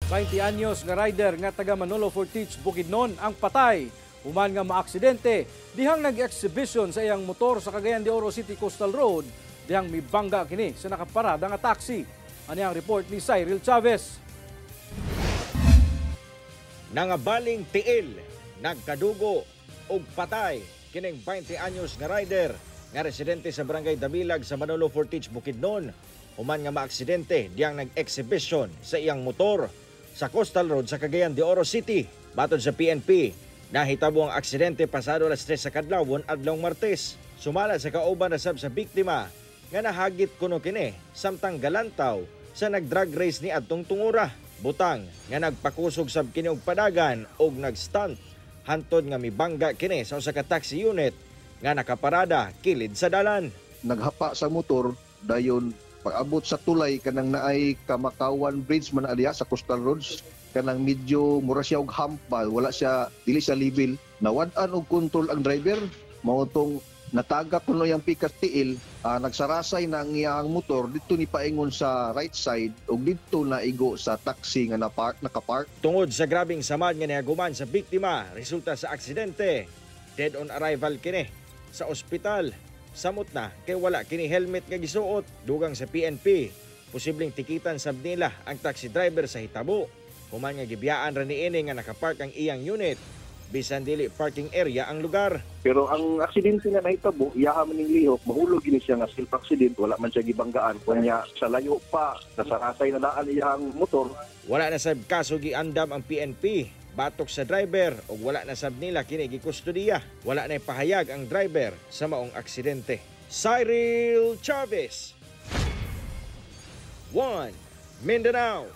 20 anyos nga rider nga taga Manolo Fortich, Bukidnon ang patay human nga maaksidente dihang nag-exhibition sa iyang motor sa Cagayan de Oro City Coastal Road dihang mibangga kini sa nakaparada nga taxi. Ani ang report ni Cyril Chavez. Nangabaling tiil, nagkadugo ug patay kining 20 anyos nga rider nga residente sa Barangay Dabilag sa Manolo Fortich, Bukidnon, human nga maaksidente diyang nag-exhibition sa iyang motor sa Coastal Road sa Cagayan de Oro City. Matod sa PNP, nahitabo ang aksidente pasado alas 3 sa kadlawon adlawng Martes. Sumala sa kauban na sab sa biktima nga nahagit kuno kini samtang galantaw sa nag-drag race ni adtong tungura. Butang nga nagpakusog sab kini og padagan og nag-stunt hantod nga mibangga kini sa usa ka taxi unit nga nakaparada kilid sa dalan. Naghapa sa motor, dayon pag-abot sa tulay kanang naay Kamakawan Bridge man aliya sa Coastal Roads, kanang medyo mura siya og hump ba, wala siya, dili siya level, nawad-an og control ang driver, mao tong nataga kuno yang pikas tiil, nagsarasay na ang iyang motor dito ni paingon sa right side ug didto naigo sa taxi nga napark, nakapark. Tungod sa grabing samad nga nihaguman sa biktima resulta sa aksidente, dead on arrival kini sa ospital. Samot na kay wala kini helmet nga gisuot. Dugang sa PNP, posibleng tikitan sab nila ang taxi driver sa hitabo, human nga gibiyaan ra niini nga nakapark ang iyang unit bisan dili parking area ang lugar. Pero ang aksidente nga nahitabo, iyaha man ning lihok, mahulog gini siya nga self accident, wala man siya gibanggaan. Kunya sa layo pa, nasarasay na daan iyang motor. Wala na sab kaso giandam ang PNP batok sa driver ug wala na sab nila kini gikustodiya. Wala na pahayag ang driver sa maong aksidente. Cyril Chavez, 1 Mindanao.